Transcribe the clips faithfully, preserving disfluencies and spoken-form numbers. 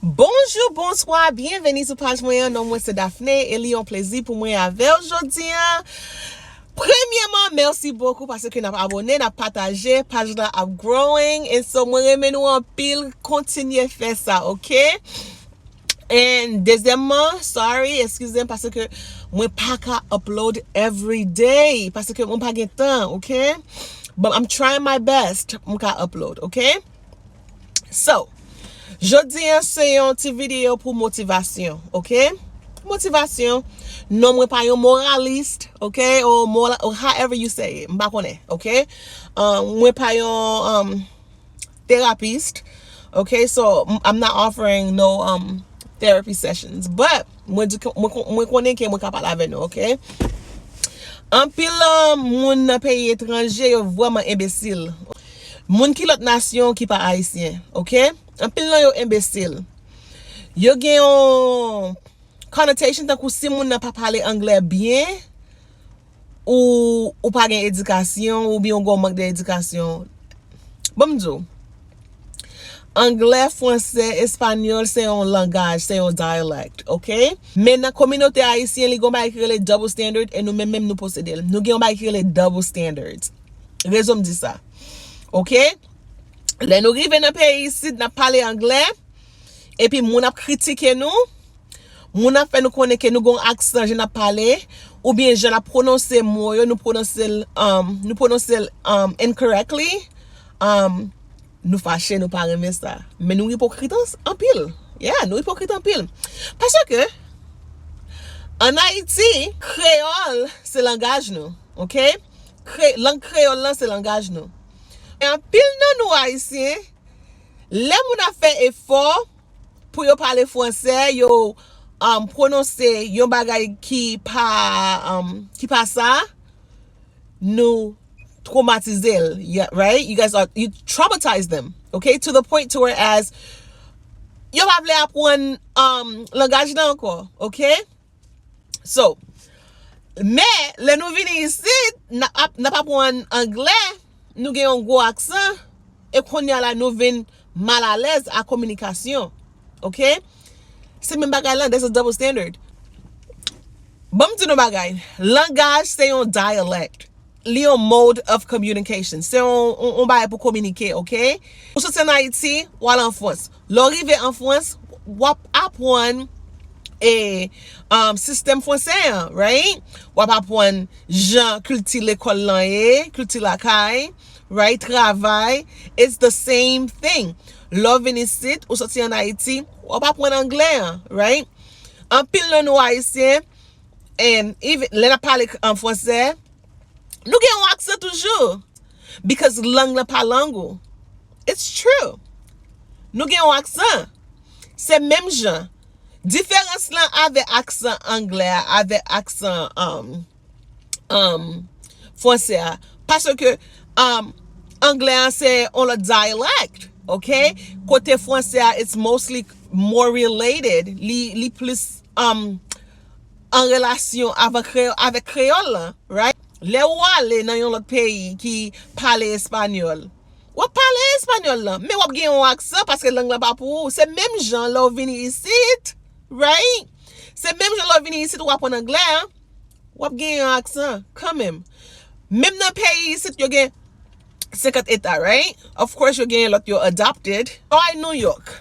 Bonjou, bonswa, byenveni sou paj mwen an. Non mwen se Daphné e li yon plezi pou mwen avè w jodi an. Premyèman, mèsi bokou paske n ap abone, n ap pataje, paj la ap growing. And so, mwen renmen nou anpil, kontinye fè sa, oke? And dezyèmman, sorry, eskize m paske mwen pa ka upload every day, paske mwen pa gen tan, oke? But I'm trying my best, mwen ka upload, oke? So, jodi an se yon ti videyo pou motivasyon, oke? Motivasyon. Non, mwen pa yon moralis, oke? Ou mora-, ou however you say it, m pa konnen, oke? Um, mwen pa yon, um, therapist, oke? So, m-, I'm not offering no, um, therapy sessions, but mwen di ke, mwen kon-, mwen konnen ke mwen ka pale avè nou, oke? Anpil, um, moun nan peyi etranje, yo vrèman enbesil. Moun ki lòt nasyon ki pa ayisyen, oke? Anpil nan yo enbesil. Yo gen yon connotation tankou si moun nan pa pale anglè byen, ou, ou pa gen edikasyon, oubyen ou gen yon mank de edikasyon. Ban m di w, anglè, fransè, espanyòl, se yon langaj, se yon dialect, oke? Men nan kominote ayisyen, li gen yon bagay ki rele double standard, e nou menm menm nou posede l. Nou gen yon bagay ki rele double standards. Rezon m di sa. Oke? Lè nou rive nan peyi isit, n ap pale anglè, epi moun ap kritike nou, moun ap fè nou konnen ke nou gen yon aksan jan n ap pale, oubyen jan n ap pwononse mo yo, nou pwononse l, um, nou pwononse l, um, incorrectly, um, nou fache, nou pa renmen sa. Men nou ipokrit an-, anpil. Yeah, nou ipokrit anpil. Paske, ann Ayiti, kreyòl se langaj nou, oke? Kre-, lang kreyòl lan se langaj nou. E anpil nan nou ayisyen, lè moun ap fè efò pou yo pale fransè, yo, um, pwononse yon bagay ki pa, um, ki pa sa, nou twomatize l, yeah, right? You guys are, you traumatize them, okay? To the point to where as yo pa vle aprann, um, langaj la ankò, oke? So, men, lè nou vini isit, n ap, n ap aprann anglè, nou gen yon gwo aksan, e kounye a la nou vin malalèz a kominikasyon. Oke? Se menm bagay lan, there's a double standard. Ban m di nou bagay, langaj se yon dialect. Li yon mode of communication. Se yon, yon, yon bagay pou kominike, oke? Ou soti ann Ayiti, w al an Frans. Lè w rive an Frans, w ap aprann, e, um, sistèm fransè an, right? W ap aprann jan kilti lekòl lan ye, kilti lakay, right? Travay, it's the same thing. Lè w vin isit, ou soti ann Ayiti, w ap aprann anglè an, right? Anpil nan nou Ayisyen, and even, lè n ap pale k-, an fransè, nou gen yon aksan toujou. Because lang lan pa lang ou. It's true. Nou gen yon aksan. Se menm jan. Diferans lan avè aksan anglè a, avè aksan, um, um, fransè a. Paske, um, anglè an se yon lòt dialect, oke? Kote fransè a, it's mostly more related. Li, li plis, um, an relasyon avè kreyò-, avèk kreyòl lan, right? Lè ou ale nan yon lòt peyi ki pale espanyòl, w ap pale espanyòl lan, men w ap gen yon aksan paske lang lan pa pou ou. Se menm jan lè w vini isit, right? Se menm jan lè w vini isit, w aprann anglè an, w ap gen yon aksan kanmenm. Menm nan peyi isit, yo gen senkant eta, right? Of course, yo gen lòt yo adopted. Lè w al New York,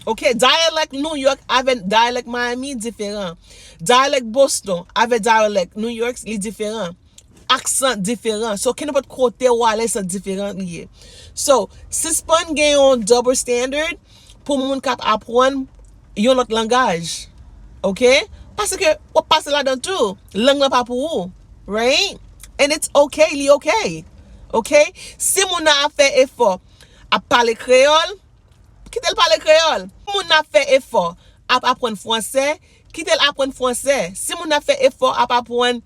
oke, dialect New York avè dialect Miami diferan. Dialect Boston avè dialect New York, li diferan. Aksan diferan. So, kenenpòt kote w ale, se diferan li ye. So, sispann gen yon double standard pou moun k ap aprann yon lòt langaj. Oke? Paske w ap pase ladan tou. Lang lan pa pou ou. Right? And it's okay, li okay. Oke? Si moun nan ap fè efò, ap pale kreyòl, kite l pale kreyòl. Si moun nan ap fè efò, ap aprann fransè, kite l aprann fransè. Si moun nan ap fè efò, ap aprann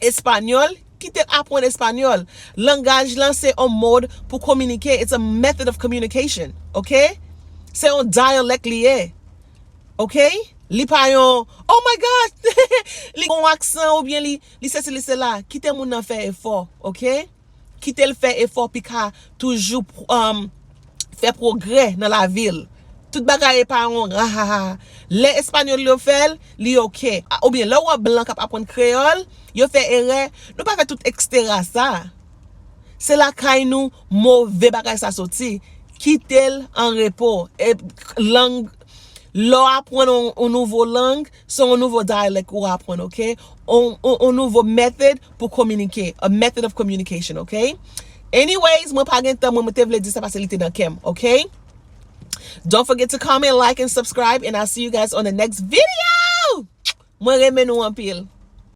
espanyòl, kite l aprann espanyòl. Langaj lan se yon mode pou kominike. It's a method of communication. Oke? Se yon dialect li ye. Oke? Li pa yon, oh my God! Li gen yon aksan oubyen li, li sesi, li sela. Kite moun nan fè efò. Oke? Kite l fè efò pou l ka toujou, um, fè pwogrè nan lavi l. tout bagay e pa yon rahaha. Lè espanyòl yo fè l, li oke. Oubyen lè w wè blan k ap aprann kreyòl, yo fè erè. Nou pa fè tout ekstera sa. Se lakay nou move bagay sa soti. Kite l an repo. E lang, lè w aprann yon, yon nouvo lang, se yon nouvo dayalèk ou aprann, oke? Yon, yon, yon nouvo method pou kominike. A method of communication, oke? Anyways, mwen pa gen tan, mwen, mwen te vle di sa paske li te nan kè m, oke? Don't forget to comment, like, and subscribe, and I'll see you guys on the next video! Mwen renmen nou anpil.